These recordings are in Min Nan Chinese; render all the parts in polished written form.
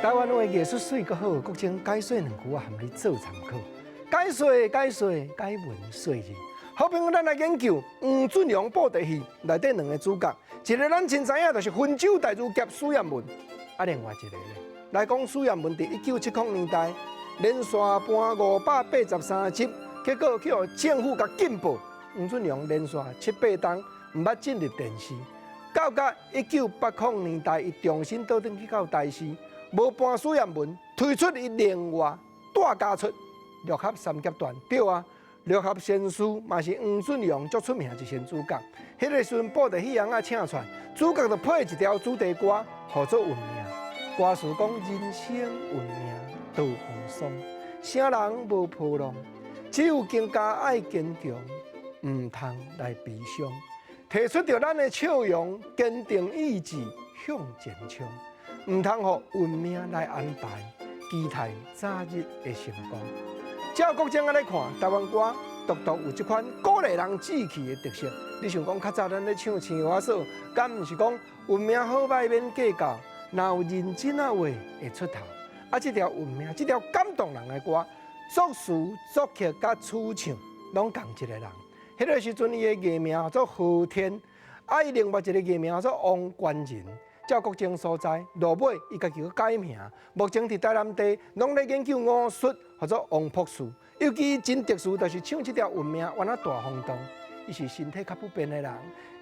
台灣話藝術媠閣好，國政解說兩句啊，含你做參考。解說解說解文說字。好朋友，咱來研究黃俊陽布袋戲內底兩个主角，一个咱真知影就是雲州大儒俠許諺文，啊，另外一个咧，來講許諺文佇1970年代連續搬583集，結果去予政府共禁播。黃俊陽連續七八冬毋捌進入電視，到甲1980年代，伊重新倒轉去到台視，無搬許諺文，推出伊另外大家出《六合三俠傳》。對啊，六合仙師嘛是黃俊陽足出名一仙主角。彼个時陣布袋戲翁仔請出來，主角就配一條主題歌，號做《運命》。歌詞講人生運命多風霜，啥人無波浪，只有更加愛堅強，毋通來悲傷。提出著咱的笑容，堅定意志向前衝，毋通予運命來安排，期待早日的成功。照國政按呢看，台灣歌獨獨有這款鼓勵人志氣的特色。你想講較早咱咧唱青蛙嫂，敢毋是講運命好歹免計較，若有認真仔話會出頭。啊，這條運命，這條感動人的歌，作詞作曲佮主唱攏仝一個人。彼个時陣，伊的藝名叫做何天，啊，伊另外一個藝名叫做王觀仁。照國政所在，落尾伊家己閣改名。目前佇台南地攏咧研究巫術，號做王博士。尤其真特殊，就是唱這條運命，宛若大轟動。伊是身體較不便的人，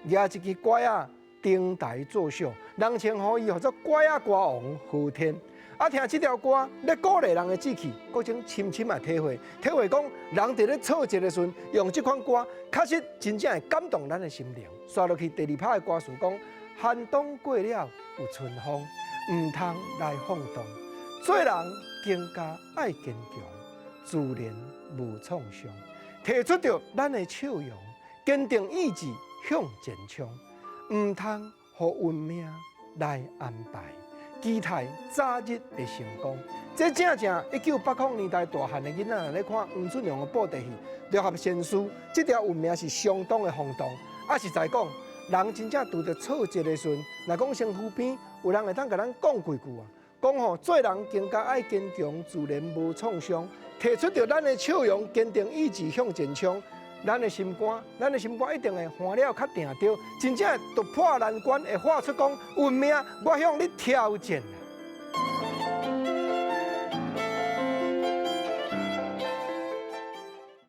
舉一支拐仔登台作秀，人稱呼伊號做拐仔歌王何天。啊，聽這條歌咧鼓勵人的志氣，國政深深的體會，體會講人佇咧挫折的時陣，用這款歌確實真正會感動咱的心靈。煞落去第二拍的歌詞講：寒冬過了有春風，毋通來放蕩。做人更加愛堅強，自然無創傷。提出著咱的笑容，堅定意志向前衝，毋通予運命來安排。期待早日的成功。這正正1980年代大漢的囡仔咧看黃俊陽的布袋戲《六合仙師》，這條運命是相當的轟動。啊，實在講，人真正拄著挫折的時陣，若講身軀邊有人會當共咱講幾句啊，講吼做人更加愛堅強，自然無創傷。提出著咱的笑容，堅定意志向前衝。咱的心肝，咱的心肝一定會寒了較定著，真正會突破難關，會發出講運命，我向你挑戰啊！